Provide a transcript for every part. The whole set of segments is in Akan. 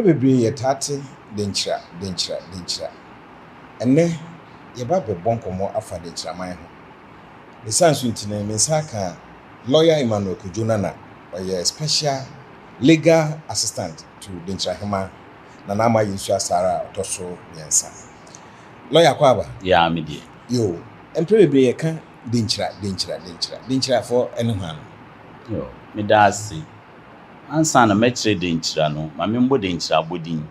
Mprɛ bebree yɛtaa te Denkyira, Denkyira, Denkyira. Ɛnnɛ, yɛba abɛbɔ nkɔmmɔ afa Denkyiraman ho. Ne saa nso nti no, me nsa aka Lawyer Emmanuel Kojo Nana, ɔyɛ Special Legal Assistant to Denkyirahemaa Nana Ama Ayensu Asare a ɔtɔ so mmiɛnsa. Lawyer Akwaaba. Yeah, me deɛ. Yo, mprɛ bebree yɛka Denkyira, Denkyira, Denkyira. Denkyirafoɔ ne hwan? Yo, meda ase. Ansa na mɛkyerɛ Denkyira no, ma memmɔ Denkyira abɔdin.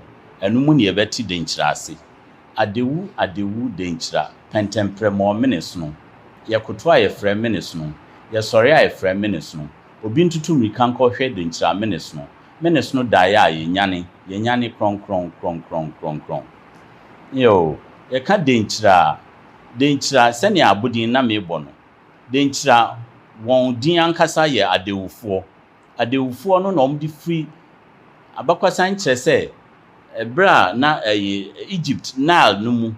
Ɛno mu na yɛbɛte Denkyira ase. Adewu, adewu, Denkyira, pɛntɛmprɛmɔɔ mene sono. Yɛkoto a yɛfrɛ mene sono. Yɛsɔre a yɛfrɛ mene sono. Obi ntutu mmirika nkɔhwɛ Denkyira mene sono. Mene sono daeɛ a yɛnyane, yɛnyane krɔnkrɔn, krɔnkrɔn, krɔnkrɔn. Yo, yɛka Denkyira a, Denkyira, sɛnea abodin na merebɔ no, Denkyira, wɔn din ankasa yɛ Adewufoɔ. Adewufoɔ no na wɔde firi abakɔsɛm kyerɛ sɛ ɛberɛ a na ɛyɛ Egypt Nile no mu,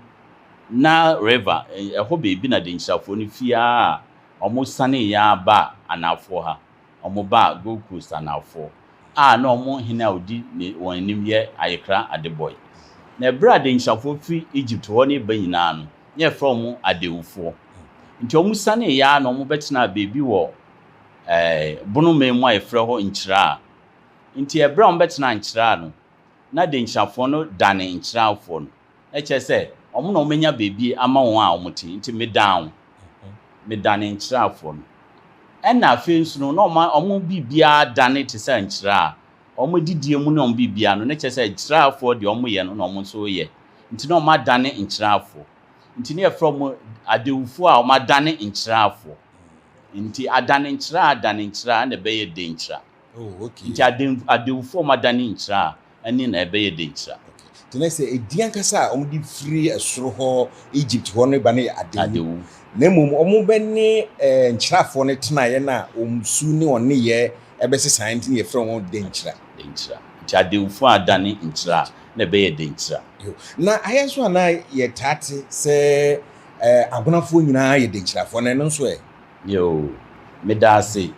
Nile River, ɛhɔ baabi na Denkyirafoɔ no firi ara a wɔsaneeɛ ara baa anaafoɔ ha. Wɔbaa Gold Coast anaafoɔ a na wɔn hene a ɔdi ne wɔn anim yɛ Ayekra Adebɔe. Na ɛberɛ a Denkyirafoɔ firi Egypt hɔ no reba nyinaa no, na yɛfrɛ wɔn Adewufoɔ. Nti wɔsaneeɛ ara na wɔbɛtenaa baabi wɔ Bonoman mu a yɛfrɛ hɔ Nkyira. Nti ɛberɛ a wɔbɛtenaa Nkyira no, na Denkyirafoɔ no dane Nkyirafoɔ no. Na kyerɛ sɛ, wɔn na wɔanya baabi ama wɔn a wɔte. Nti medan wo. Medane Nkyirafoɔ no. Ɛna afei nso no, na wɔn biribiara dane te sɛ Nkyira. Wɔn adidie mu ne wɔn biribiara no, na kyerɛ sɛ Nkyirafoɔ deɛ wɔyɛ no na wɔn nso yɛ. Nti na wɔadane Nkyirafoɔ. Nti na yɛfrɛ wɔn Adewufoɔ a wɔadane Nkyirafoɔ. Nti adane nkyira adane nkyira na ɛbɛyɛ denkyira. Oh, okay. Nti adewufoɔ a wɔadane nkyira ɛne na ɛbɛyɛ denkyira. Okay. Nti na sɛ edin ankasa a wɔde firi soro hɔ Egypt hɔ no ba no yɛ adewu. Adewu. Na mmom wɔn bɛne nkyirafoɔ no tenaeɛ no a wɔn su ne wɔn nneyɛɛ ɛbɛsesaeɛ nti na yɛfrɛ wɔn denkyira. Denkyira. Nti adewufoɔ a adane nkyira na ɛbɛyɛ denkyira. Yo. Na ayɛ nso a na yɛtaa te sɛ Agonafoɔ nyinaa yɛ denkyirafoɔ, na ɛno nso ɛ? Yoo, meda ase.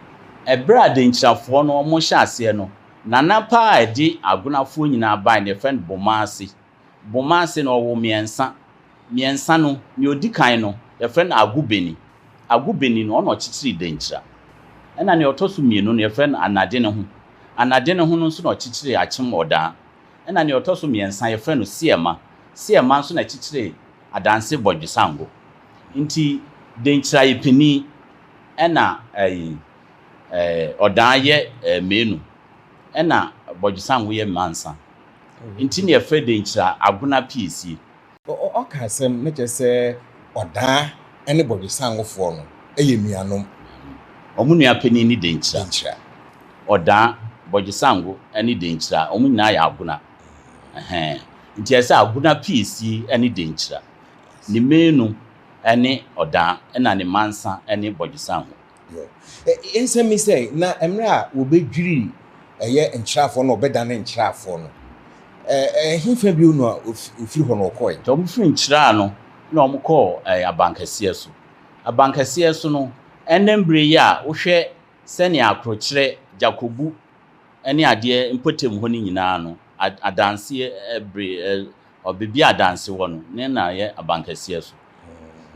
Ɛberɛ a denkyirafoɔ no wɔhyɛ aseɛ no, Nana paa a ɛde Agonafoɔ nyinaa baeɛ no yɛfrɛ no Bomaase. Bomaase no ɔwoo mmiɛnsa. Mmiɛnsa no, nea ɔdi kan no, yɛfrɛ no Agobeni. Agobeni no, ɔno na ɔkyekyeree Denkyira. Ɛna nea ɔtɔ so mmienu no, yɛfrɛ no Anadeneho. Anadeneho no nso na ɔkyekyeree Akyem Ɔdaa. Ɛna nea ɔtɔ so mmiɛnsa, yɛfrɛ no Seɛma. Seɛma nso na ɛkyekyeree Adanse Bɔdwesango. Nti Denkyira yɛ panin ɛna ɛyi Ɔdaa yɛ mmienu ɛna Bɔdwesango yɛ mmansa. Nti na yɛfrɛ Denkyira Agona Piesie. Ɔka asɛm na kyerɛ sɛ Ɔdaa ne Bɔdwesangofoɔ no yɛ nuanom. Wɔn nua panin ne Denkyira. Denkyira. Ɔdaa, Bɔdwesango ne Denkyira, wɔn nyinaa yɛ Agona. Ɛhɛn. Nti ɛsɛ sɛ Agona Piesie ne Denkyira. Ne mmienu ne Ɔdaa ɛna ne mmansa ne Bɔdwesango. Yo. Nsɛm yi sɛ, na mmerɛ a wɔbɛdwiri ɛyɛ nkyerɛafoɔ no, wɔbɛdane nkyerɛafoɔ no, ɛhefa bio na wɔfiri hɔ na wɔkɔe? Nti wɔfiri Nkyerɛa no na wɔkɔɔ Abankɛseɛ so. Abankɛseɛ so no, ɛnnɛ mmerɛ yi a wohwɛ sɛnea akorokyerɛ, Gyakobu ne adeɛ mpɔtam hɔ no nyinaa no, adanseɛ bere, baabi a adanse wɔ no, ne na ɛyɛ Abankɛseɛ so.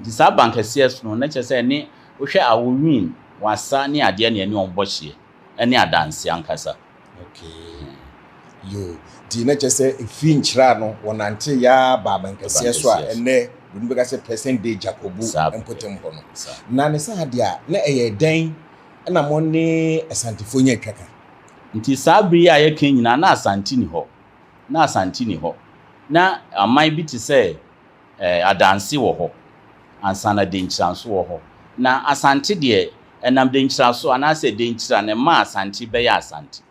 Nti saa Abankɛseɛ so no, na kyerɛ sɛ ɛne wohwɛ Awowin, Wasa ne adeɛ na ɛne wɔn bɔ hyeɛ, ɛne adanse ankasa. Okay. Yo. Nti na kyerɛ sɛ ɛfiri Nkyira no, wɔnante yaa ba Abankɛseɛ so a ɛnnɛ buroni bɛka sɛ present day Gyakobu mpɔtam hɔ no. Na ne saa deɛ a, na ɛyɛ dɛn na mo ne Asantefoɔ nya twaka? Nti saa bere yi a yɛka yi nyinaa, na Asante ni hɔ. Na Asante ni hɔ. Na aman bi te sɛ Adanse wɔ hɔ, ansa na Denkyira nso wɔ hɔ. Na Asante deɛ, ɛnam Denkyira so anaasɛ Denkyira na ɛmaa Asante bɛyɛɛ Asante.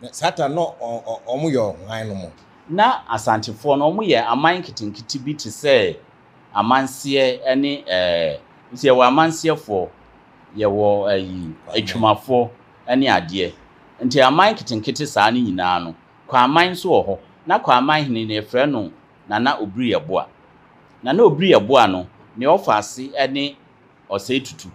Na saa ta no na wɔn yɛ hwan nom? Na Asantefoɔ no, wɔn yɛ aman nketenkete bi te sɛ Amanseɛ ne ɛɛ, nti yɛwɔ Amanseɛfoɔ, yɛwɔ ayi, Atwumafoɔ ne adeɛ. Nti aman nketenkete saa no nyinaa no, Kwaman nso wɔ hɔ. Na Kwaman hene no yɛfrɛ no Nana Obiri Yeboah. Nana Obiri Yeboah no, nea ɔfa ase ne Ɔsɛe Tutu.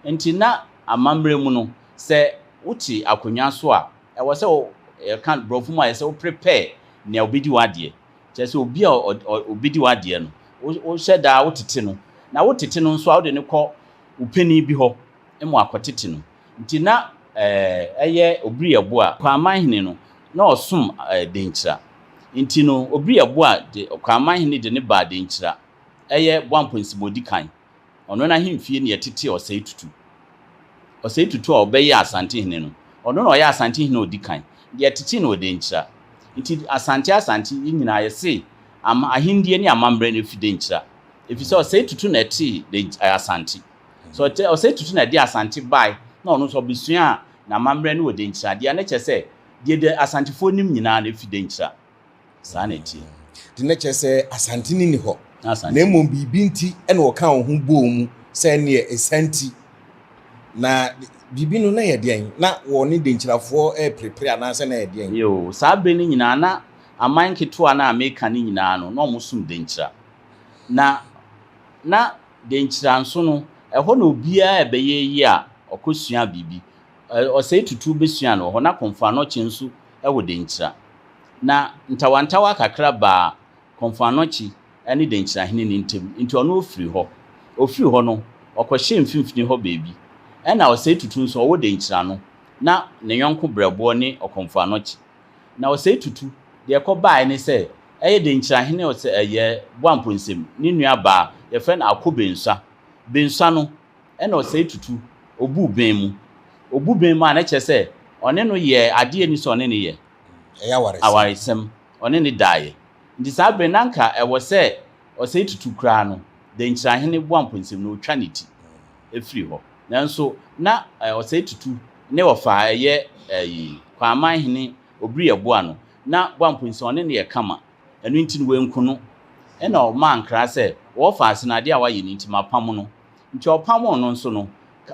Nti na amammerɛ mu no, sɛ wote akonnwa so a, ɛwɔ sɛ wo, yɛka borɔfo mu a, ɛsɛ wo prepare nea ɔbɛdi w'adeɛ. Kyerɛ sɛ obi a ɔbɛdi w'adeɛ no, wohyɛ da ara wotete no. Na wotete no nso a, wode no kɔ wo panin bi hɔ ma wakɔtete no. Nti na ɛyɛ Obiriyɛboa, Kwaman hene no, na ɔsom Denkyira. Nti no, Obiriyɛboa de, Kwaman hene de no baa Denkyira, ɛyɛ Boampɔnsimɔdi kan. Ɔno n'ahemfie na yɛtetee Ɔsɛe Tutu. Ɔsɛe Tutu a ɔbɛyɛɛ Asantehene no, ɔno na ɔyɛ Asantehene a ɔdi kan. Deɛ yɛtetee no wɔ Denkyira. Nti Asante Asante yi nyinaa yɛse ama ahendie ne amammerɛ no ɛfi Denkyira. Ɛfiri sɛ Ɔsɛe Tutu na ɛtee Den Asante. So ɔte Ɔsɛe Tutu na ɛde Asante bae na ɔno nso ɔbɛsuaa n'amammerɛ no wɔ Denkyira deɛ a na kyerɛ sɛ deɛ de Asantefoɔ nim nyinaa no ɛfi Denkyira. Saa na ɛteɛ. Nti na kyerɛ sɛ Asante no nni hɔ, na mmom biribi nti na wɔkaa wɔn ho bɔɔ mu sɛ ɛnneɛ ɛsa nti. Na biribi no na ɛyɛ deɛn? Na wɔne Denkyirafoɔ reperepere anaasɛ na ɛyɛ deɛn? Yoo, saa berɛ no nyinaa na aman nketewa no a meka no nyinaa no, na wɔsom Denkyira. Na na Denkyira nso no, ɛhɔ na obiara rebɛyɛ yie a ɔkɔsua biribi. Ɔsɛe Tutu bɛsuaa no wɔ hɔ, na Komfo Anokye nso wɔ Denkyira. Na ntawantawa kakra baa Komfo Anokye ne Denkyirahene no ntam, nti ɔno ɔfirii hɔ. Ɔfirii hɔ no, ɔkɔhyɛɛ mfimfini hɔ baabi. Ɛnna Ɔsɛe Tutu nso, ɔwɔ Denkyira no, na ne yɔnko brɛboɔ ne Ɔkomfo Anokye. Na Ɔsɛe Tutu, deɛ ɛkɔbaeɛ ne sɛ, ɛyɛ Denkyirahene Ɔsɛ ɛyɛ Boamponsem ne nuabaa, yɛfrɛ no Ako Bensua. Bensua no, Ɛnna ɔsɛe tutu, obuu bɛn mu. Obu bɛn mu a, na kyerɛ sɛ ɔne no yɛɛ adeɛ a ɛnni sɛ ɔne no yɛ. Ɛyɛ awaresɛm. Awaresɛm. Ɔne no daeɛ. Nti saa berɛ no, na anka ɛwɔ sɛ ɔsɛe tutu koraa no, Denkyirahene Boamponsem no, ɔtwa ne ti firi hɔ. Nanso na ɔsɛe tutu ne ɔfa a ɛyɛ ɛyi, Kwamanhene Obiriyɛboa no, na Boamponsem ɔne no yɛ kama. Ɛno nti no, wanku no. Ɛnna ɔmaa nkra sɛ, Wɔfa ase no, adeɛ a wayɛ no nti, mapamo no. Nti ɔpamoo no nso no,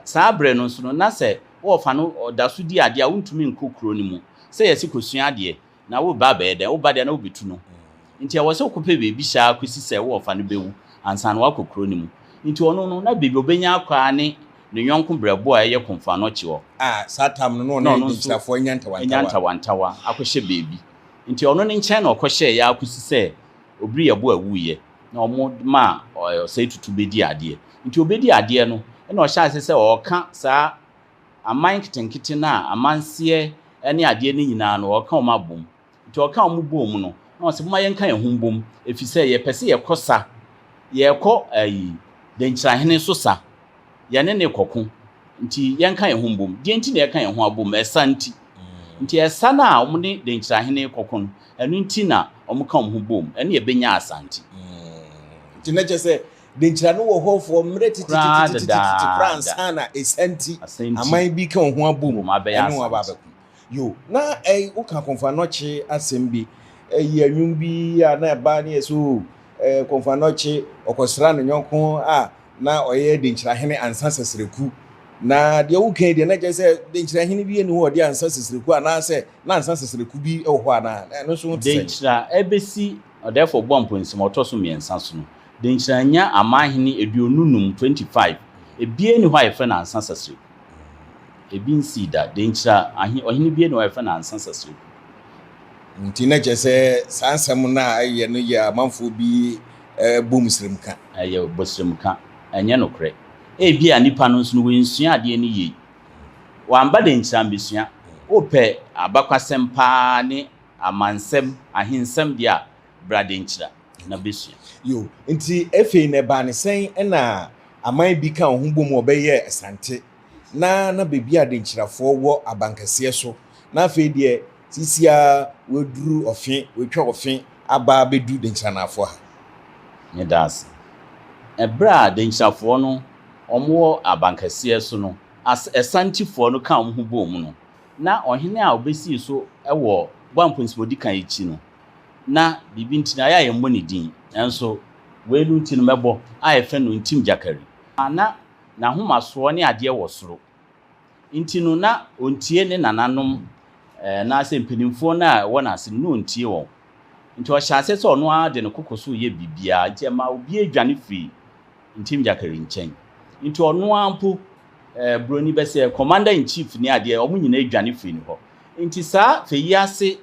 saa berɛ no nso no, na sɛ wɔfa no, ɔda so di adeɛ a, wontumi nkɔ kuro no mu. Sɛ yɛse kɔsua adeɛ, na woreba abɛyɛ dɛn? Woba deɛ na wobɛtu no. Nti ɛwɔ sɛ wokɔpɛ baabi hyɛ ara kɔsi sɛ wo wɔfa no bɛwu ansa na woakɔ kuro no mu. Nti ɔno no, na baabi a ɔbɛnya akɔ ara ne ne yɔnko berɛboɔ a ɛyɛ Komfo Anokye hɔ. A saa tam no, na Na ɔne ɔno nso Denkyirafoɔ anya anya ntawantawa. ntawantawa akɔhyɛ baabi. Nti ɔno ne nkyɛn na ɔkɔhyɛeɛ ara kɔsi sɛ Obiri Yeboah wuiɛ na wɔmaa Osei Tutu bɛdii adeɛ. Nti ɔbɛdii adeɛ no na ɔhyɛɛ aseɛ sɛ ɔreka saa aman nketenkete no a amanseɛ ne adeɛ no nyinaa no ɔreka wɔn abom. Nti ɔka wɔn bɔɔ mu no na ɔse momma yɛnka yɛn ho mbom ɛfiri sɛ yɛpɛ sɛ yɛkɔ sa, yɛrekɔ ayi Denkyirahene so sa, yɛne no rekɔko, nti yɛnka yɛn ho mbom. Deɛ nti na yɛka yɛn ho abom? Ɛsa nti. Nti ɛsa no a wɔne Denkyirahene rekɔko no, ɛno nti na wɔka wɔn ho bom, ɛne yɛbɛnya Asante. Nti na kyerɛ sɛ Denkyira no wɔ hɔ for mmerɛ Koraa titititititi koraa dedaada. ansa na ɛsa nti Asa nti. aman bi ka wɔn ho abom Bom abɛyɛ ɛne wɔn aba Asante. abɛko. Yo, na ɛy woka Komfo Anokye asɛm bi, ɛyi ɛnwom bi a na ɛba ne yɛ sɛ o, ɛɛ Komfo Anokye ɔkɔsra ne yɔnko a na ɔyɛ Denkyirahene Ansa Sɛsrɛku. Na deɛ woka yi deɛ na kyerɛ sɛ Denkyirahene bi nni hɔ a ɔde Ansa Sɛsrɛku anaasɛ na Ansa Sɛsrɛku bi wɔ hɔ anaa? Ɛno nso ho te sɛn? Denkyira ɛbɛsi Ɔdɛɛfoɔ Boamponsem a ɔtɔ so mmiɛnsa so no, Denkyira anya amanhene 25, 25, ebiara nni hɔ a yɛfrɛ no Ansa Sɛsrɛku. Ebi nsii da. Denkyira ahe, ɔhene biara nni hɔ a yɛfrɛ no Ansa Sɛsrɛku. Nti na kyerɛ sɛ saa nsɛm no a ɛyɛ no yɛ amanfoɔ bi bɔ musremka. Ɛyɛ bɔsremka. Ɛnyɛ nokorɛ. Ebia nipa no nso no wansua adeɛ no yie. Wamba denkyira ambɛsua. Wopɛ abakwasɛm paa ne amansɛm, ahensɛm deɛ a, bra denkyira na bɛsua. Yo, nti afei no ɛbaa ne sɛn na aman bi ka wɔn ho bom wɔbɛyɛɛ Asante na na baabi a Denkyirafoɔ wɔ abankɛseɛ so na afei deɛ Sisi ara waduru ɔfe, watwa ɔfe aba abɛdu Denkyiranafoɔ ha. Meda ase. Ɛberɛ a Denkyirafoɔ no wɔwɔ abankɛseɛ so no, as Asantifoɔ no kaa wɔn ho bɔɔ mu no, na ɔhene a ɔbɛsii so wɔ Boamponsem a ɔdi kan akyi no, na biribi nti no, ayɛ a yɛmmɔ ne din, nanso wei no nti no mɛbɔ, a yɛfrɛ no Ntim Gyakari. Na n'ahomasoɔ ne adeɛ wɔ soro. Nti no, na ɔntie ne nananom anaasɛ mpanimfoɔ no a ɛwɔ n'ase no, na ɔntie wɔn. Nti ɔhyɛɛ aseɛ sɛ ɔno ara de ne koko so reyɛ biribiara, nti ɛmaa obiara dwane firii Ntim Gyakari nkyɛn. Nti ɔno ara mpo, buroni bɛsɛ commander in chief ne adeɛ, wɔn nyinaa dwane firii ne hɔ. Nti saa fɛ yi ase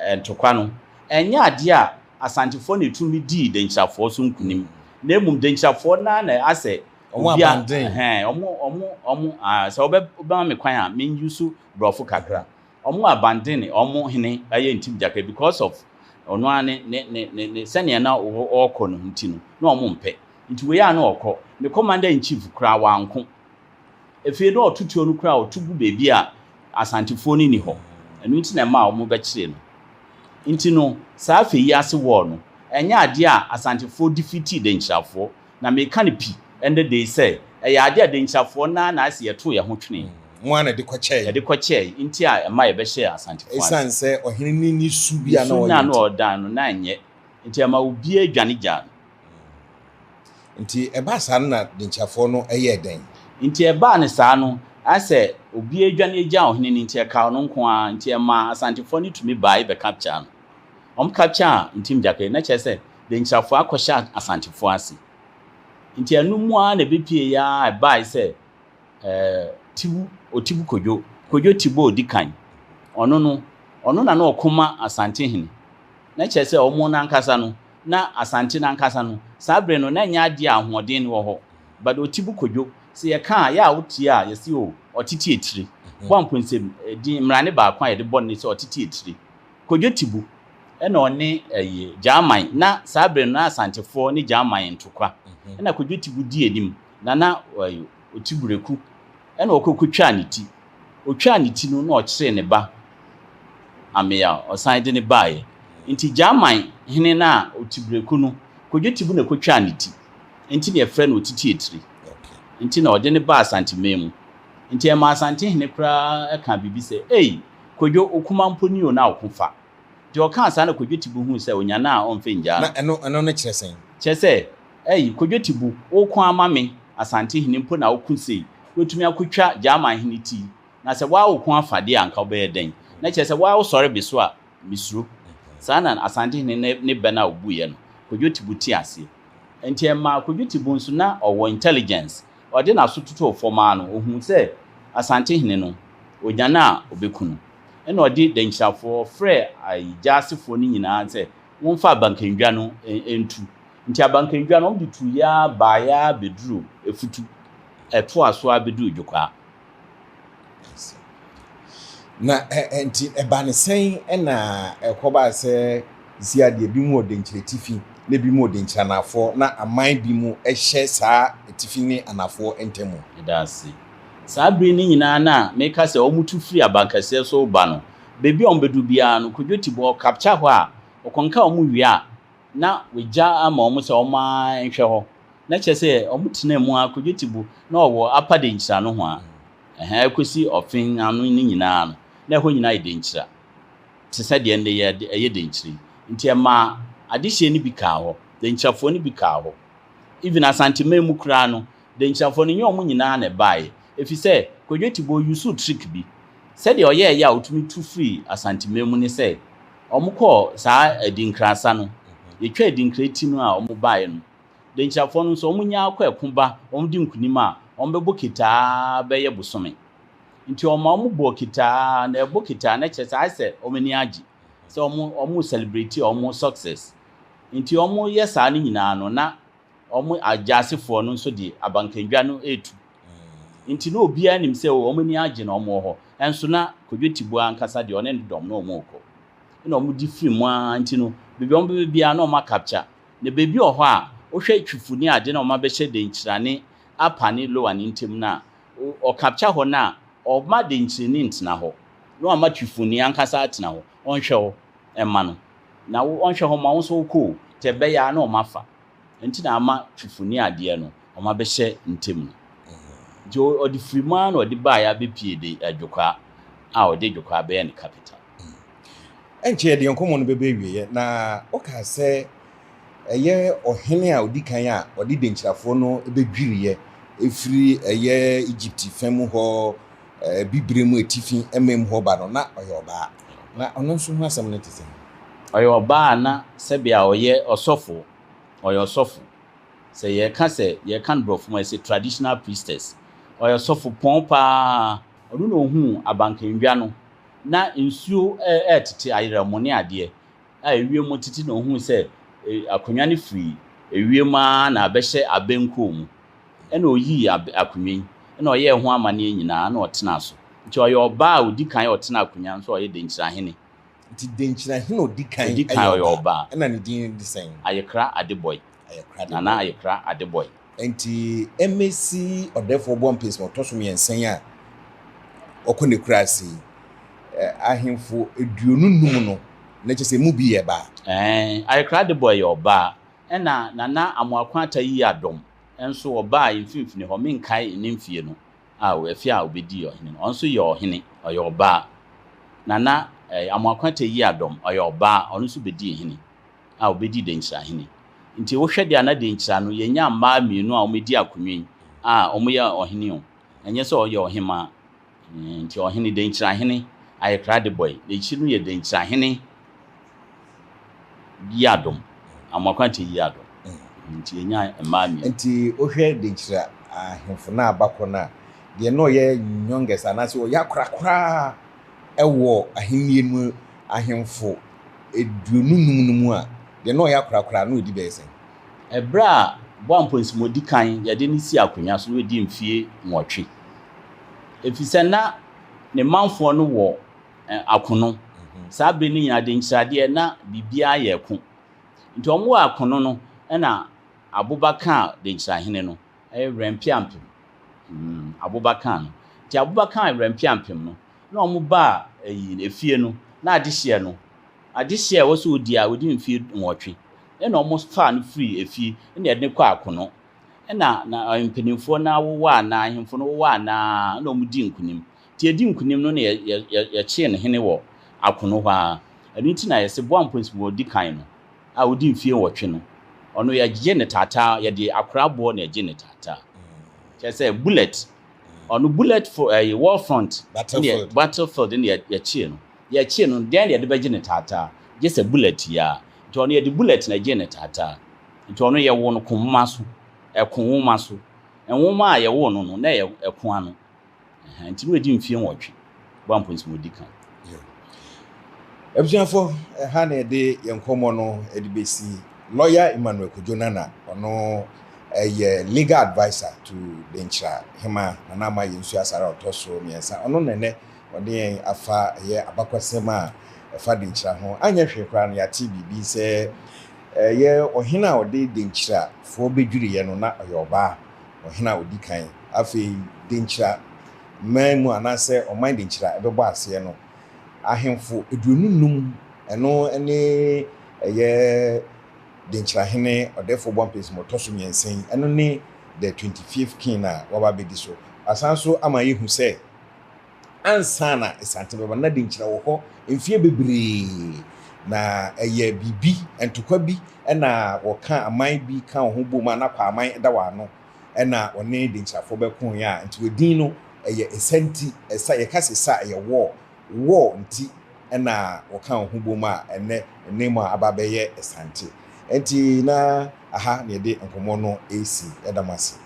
ntokwa no Ɛnyɛ adeɛ a Asantefoɔ na ɛtumi dii Denkyirafoɔ so nkunim, na mmom Denkyirafoɔ no ara na asɛ Wɔn obia abandon. Ɛhɛn, wɔn, wɔn, wɔn, ah, sɛ wobɛ, wobɛma me kwan a, men use borɔfo kakra. Wɔn abandon wɔn hene ɛyɛ Ntim Gyakari because of ɔno ara ne, ne, ne, ne, ne, sɛdeɛ na ɔrekɔ no nti no, na wɔn mpɛ. Nti wei a na ɔkɔ, ne commander in chief koraa wanko. Afei na ɔto tuo no koraa a, ɔto gu baabi a Asantefoɔ no nni hɔ. Ɛno nti na ɛmaa wɔbɛkyeree no. Nti no, saa Afei ase war no, ɛnyɛ adeɛ a Asantefoɔ defeatii Denkyirafoɔ. Na meka no pi ɛnnɛ da yi sɛ, ɛyɛ adeɛ a Denkyirafoɔ no ara na ayɛ sɛ yɛtoo yɛn ho twenee. Mo ara na ɛde kɔkyɛɛe. Yɛde kɔkyɛɛe nti a ɛma yɛbɛhyɛɛ Asantefoɔ ase. Ɛsiane sɛ ɔhene no ne su bi a na Ne su no ɔyɛ a na nti. ɔredan no, na ɛnyɛ. Nti ɛma obiara dwane gyaa no. Nti ɛbaa saa no na Denkyirafoɔ no yɛɛ dɛn? Nti ɛbaa no saa no, ayɛ sɛ obiara adwane agya ɔhene no nti ɛkaa ɔno nko ara, nti ɛmaa Asantefoɔ no tumi baae bɛ capture no. Wɔn capture Ntim Gyakari, na kyerɛ sɛ Denkyirafoɔ akɔhyɛ Asantefoɔ ase. Nti ɛno mu ara na ɛbɛpieeɛ ara ɛbaae sɛ ɛɛ Tibu, Otibu Kojo, Kojo Tibu a ɔdi kan, ɔno no, ɔno na na ɔko ma Asantehene. Na kyerɛ sɛ wɔn no ankasa no, na Asante no ankasa no, saa bere no, na ɛnyɛ adeɛ a ahoɔden no wɔ hɔ. But Otibu Kojo, sɛ yɛka a, yɛ a wotie a, yɛse o, ɔtete etire. Bɔ amponsem din, mmrane baako a yɛde bɔ no ne sɛ ɔtete etire. Kojo Tibu, ɛna ɔne ɛyi, Gyaman, na saa bere no, na Asantefoɔ ne Gyaman ntokwa. Ɛna Kojo Tibu di anim, na na ɛyi, Otibureku, ɛna ɔkɔ kɔtwaa ne ti. Ɔtwaa ne ti no na ɔkyeree ne ba Ameyaw, ɔsan de no baeɛ. Nti Gyaman hene no a Otibureku no, Kwadwo Tibu na ɛkɔtwaa ne ti. Nti na yɛfrɛ no Otitiatire. Nti na ɔde no baa Asanteman mu. Nti ɛmaa Asantehene koraa kaa biribi sɛ, Ei! Kwadwo, wo kuma mpo ni o na wo ko fa. Nti ɔkaa saa na Kwadwo Tibu huu sɛ ɔnya no a ɔmfa nnyaa Na no. ɛno, ɛno no kyerɛ sɛn? Kyerɛ sɛ, Ei, Kwadwo Tibu, wo ko ama me, Asantehene mpo na wo ko sei. Woatumi akotwa Gyaman hene ti, na sɛ woa wo ko afa deɛ a anka wobɛyɛ dɛn? Na kyerɛ sɛ woa wosɔre be so a, mesuro. Saa na Asantehene ne ne bɛ no a ɔbuiɛ no, Kwadwo Tibu tee aseɛ. Nti ɛmaa Kwadwo Tibu nso na ɔwɔ intelligence, ɔde n'aso totoo fam ara no, ɔhuu sɛ Asantehene no, ɔnya no a ɔbɛku no. Ɛna ɔde Dankyirafoɔ frɛɛ ayi Gyaasefoɔ no nyinaa sɛ wɔmfa abankandwa no ntu. Nti abankandwa no, wɔde tuiɛ ara baeɛ ara bɛduruu Afutu. Ɛtoaa so ara bɛduruu Dwokwaa. Na nti ɛbaa ne sɛn na ɛkɔbaa sɛ sisi adeɛ ebi mu wɔ Denkyira atifi na ebi mu wɔ Denkyira anaafoɔ na aman bi mu hyɛ saa atifi ne anaafoɔ ntam? Meda ase. Saa bere no nyinaa no a meka sɛ wɔtu firi abankɛseɛ so reba no, baabi a wɔbɛduru biara no, Kojo Tibor ɔcapture hɔ a, ɔkɔnka wɔn wie a, na wagya ama wɔn sɛ wɔn ara nhwɛ hɔ. Na kyerɛ sɛ wɔtenaa mu ara, Kojo Tibu, na ɔwɔ Upper Denkyira nohoa, ɛhɛn, ɛkɔsi Ɔfen ano no nyinaa no, na ɛhɔ nyinaa yɛ Denkyira, te sɛ deɛ nnɛ yi ɛyɛ Denkyira yi. Nti ɛmaa adehyeɛ no bi kaa hɔ, Denkyirafoɔ no bi kaa hɔ. Even Asanteman mu koraa no, Denkyirafoɔ no, nyɛ wɔn nyinaa na ɛbaeɛ, ɛfiri sɛ Kojo Tibu ɔusuu trick bi. Sɛdeɛ ɔyɛeɛ a ɔtumi tu firii Asanteman mu ne sɛ, wɔkɔɔ saa Adinkrasa no, yɛtwaa Adinkra ti no a wɔbaeɛ no, Denkyirafoɔ no nso, wɔnya kɔ ɛko ba, wɔdi nkunim a, wɔbɛbɔ ketaa bɛyɛ bosome. Nti wɔma wɔbɔɔ ketaa, na ɛbɔ ketaa na kyerɛ sɛ ayɛ sɛ wɔn ani agye, sɛ wɔn celebrate wɔn success. Nti wɔyɛ saa no nyinaa no, na wɔn agyasefoɔ no nso de abankandwa no retu. Nti na obiara nim sɛ wɔn ani agye na wɔwɔ hɔ. Nso na Kwadwo Tiboa ankasa deɛ ɔne ne dɔm na wɔrekɔ. Ɛna wɔdi firi mu ara nti no, baabi a wɔbɛba biara na wɔacapture. Na baabi wɔ hɔ a, wohwɛ Twifo ne ade na wɔabɛhyɛ Denkyira ne Upper ne Lower no ntam no a, ɔcapture hɔ no a, ɔmma Denkyirani ntena hɔ, na wama Twifoni ankasa atena hɔ. Ɔnhwɛ hɔ mma no. Na wo, ɔnhwɛ hɔ mma wo nso wokɔ o, nti ɛbɛyɛ a na wɔafa. Nti na ama Twifo ne adeɛ no, wɔabɛhyɛ ntam no. Nti ɔde firi mu ara na ɔde baeɛ abɛpie de Dwokwaa a ɔde Dwokwaa bɛyɛ ne capital. Ɛnkyɛ yɛde yɛn nkɔmmɔ no bɛba awieeɛ, na wokaa sɛ ɛyɛ ɔhene a ɔdi kan a ɔde Denkyirafoɔ no bɛdwiriiɛ firi ɛyɛ Egypt fa mu hɔ, Abibire mu atifi man mu hɔ ba no, na ɔyɛ ɔbaa. Na ɔno nso ho asɛm no te sɛn? Ɔyɛ ɔbaa a na sɛbea ɔyɛ ɔsɔfo, ɔyɛ ɔsɔfo. Sɛ yɛka sɛ, yɛka no borɔfo mu a, yɛse traditional priestess. Ɔyɛ ɔsɔfo pɔn paa. Ɔno na ɔhuu abankandwa no. Na nsuo retete ayerɛmo ne adeɛ. A ewiem tete na ohuu sɛ akonnwa no firi ewiem ara na abɛhyɛ abɛnkɔn mu. Ɛna oyii akonnwa yi, ɛna ɔyɛɛ ho amanneɛ nyinaa, ɛna ɔtenaa so. Nti ɔyɛ ɔbaa a odi kan a ɔtena akonnwa no so a ɔyɛ Denkyirahene. Nti Denkyirahene a odi kan Odi kan ɔyɛ ɔbaa. ɔbaa. Ɛna ne din de sɛn? Ayekra Adebɔe. Ayekra Adebɔe. Nana Ayekra Adebɔe. Nti Emesi Ɔdɛɛfoɔ Boampes ma ɔtɔ so mmiɛnsa yi a ɔkɔ n'akuraase yi, ahemfo 25 no, na kyerɛ sɛ emu bi yɛ baa. Ɛɛ, Ayekra Adebɔe yɛ ɔbaa. Ɛna Nana Amoako Atta Yiadom nso ɔbaa mfimfini hɔ, menkae ne mfie no, a afe a ɔbɛdii ɔhene no, ɔno nso yɛ ɔhene, ɔyɛ ɔbaa. Nana Amoako Atta Yiadom, ɔyɛ ɔbaa, ɔno nso bɛdii hene, a ɔbɛdii Denkyirahene. Nti wohwɛ deɛ a na Denkyira no, yɛnya mmaa mmienu a wɔadi akonnwa yi a wɔyɛ ɔhene o, ɛnyɛ sɛ ɔyɛ ɔhemaa. Nti ɔhene, Denkyirahene, Ayekra Adebɔe, n'akyiri no yɛ Denkyirahene Yiadom, Amoako Atta Yiadom. Nti yɛnya mmaa mmienu. Nti wohwɛ Denkyira ahemfo no a bakɔ no a, deɛ na ɔyɛ youngest anaasɛ ɔyɛ akora koraa wɔ ahennie no mu ahemfo 25 no mu a, deɛ na ɔyɛ akora koraa na ɔdi bɛyɛ sɛn? Ɛberɛ a Boamponsem ɔdi kan yɛde no sii akonnwa so no ɔdii mfeɛ 8. Ɛfiri sɛ na ne manfoɔ no wɔ akono. Saa berɛ no nyinaa Denkyiradeɛ na biribiara yɛ ɛko. Nti wɔn wɔ akono no ɛna aboba kaa Denkyirahene no, ɛyɛ Werɛmpeampem. Aboba kaa no. Nti aboba kaa Werɛmpeampem no, na wɔn baa ɛyi efie no, na adehyeɛ no, adehyeɛ a ɛwɔ sɛ ɔdi a ɔdi mfeɛ 8, ɛna wɔn faa no firii efie ɛna yɛde no kɔɔ akono. Ɛna na mpanimfoɔ no awowɔ anaa, ahemfo no wowɔ anaa, ɛna wɔn dii nkunim. Nti yɛdii nkunim no na yɛkyee no hene wɔ akono hɔ ara. Ɛno nti na yɛse Boamponsem a ɔdi kan no, a ɔdi mfeɛ 8 no, ɔno yɛgye no taataa, yɛde akora aboɔ na yɛgye no taataa. Kyerɛ sɛ bullet, ɔno bullet for ɛyɛ war front, Battlefield. Battlefield na yɛkyee no. Yɛkyee no, deɛn na yɛde bɛgye no taataa? Gye sɛ bullet yi ara. Nti ɔno yɛde bullet na ɛgyee no taataa. Nti ɔno yɛwoo no ko nwoma so, ɛko nwoma so. Nwoma a yɛwoo no no, na ɛyɛ ɛko ano. Nti na wadi mfeɛ 8, Boamponsem ɔdi kan. Abusuafo, ɛha na yɛde yɛn nkɔmmɔ no de bɛsi. Lawyer Emmanuel Kojo Nana, ɔno ɛyɛ legal adviser to Denkyira Hema Nana Ama Yensu Asare a ɔtɔ so mmiɛnsa. Ɔno na ɛnɛ ɔde yɛn afa ɛyɛ abakwasɛm a ɛfa Denkyira ho. Anyɛ hwee koraa no, yɛate biribi sɛ ɛyɛ ɔhene a ɔde Denkyirafoɔ bɛdwiriiɛ no, na ɔyɛ ɔbaa, ɔhene a ɔdi kan. Afei Denkyira man mu anaasɛ ɔman Denkyira ɛbɛbɔ aseɛ no, ahemfo 25, ɛno ne ɛyɛ Denkyirahene Ɔdɛɛfoɔ Boampes ma ɔtɔ so mmiɛnsa yi, ɛno ne the 25th king a waba abɛdi so. Wasan nso ama yɛhu sɛ ansa na Asante bɛba no, na Denkyira wɔ hɔ mfeɛ bebree, na ɛyɛ biribi, ntokwa bi na wɔka aman bi ka wɔn ho bom a na Kwaaman da wɔn ano, ɛna wɔne Denkyirafoɔ bɛkoeɛ a, nti wɔdin no ɛyɛ ɛsa nti, ɛsa, yɛka sɛ ɛsa a ɛyɛ war, war nti ɛna wɔka wɔn ho bom a ɛnɛ ɛnɛ mu a aba abɛyɛ Asante. Nti na aha na yɛde nkɔmmɔ no resi. Yɛda mo ase.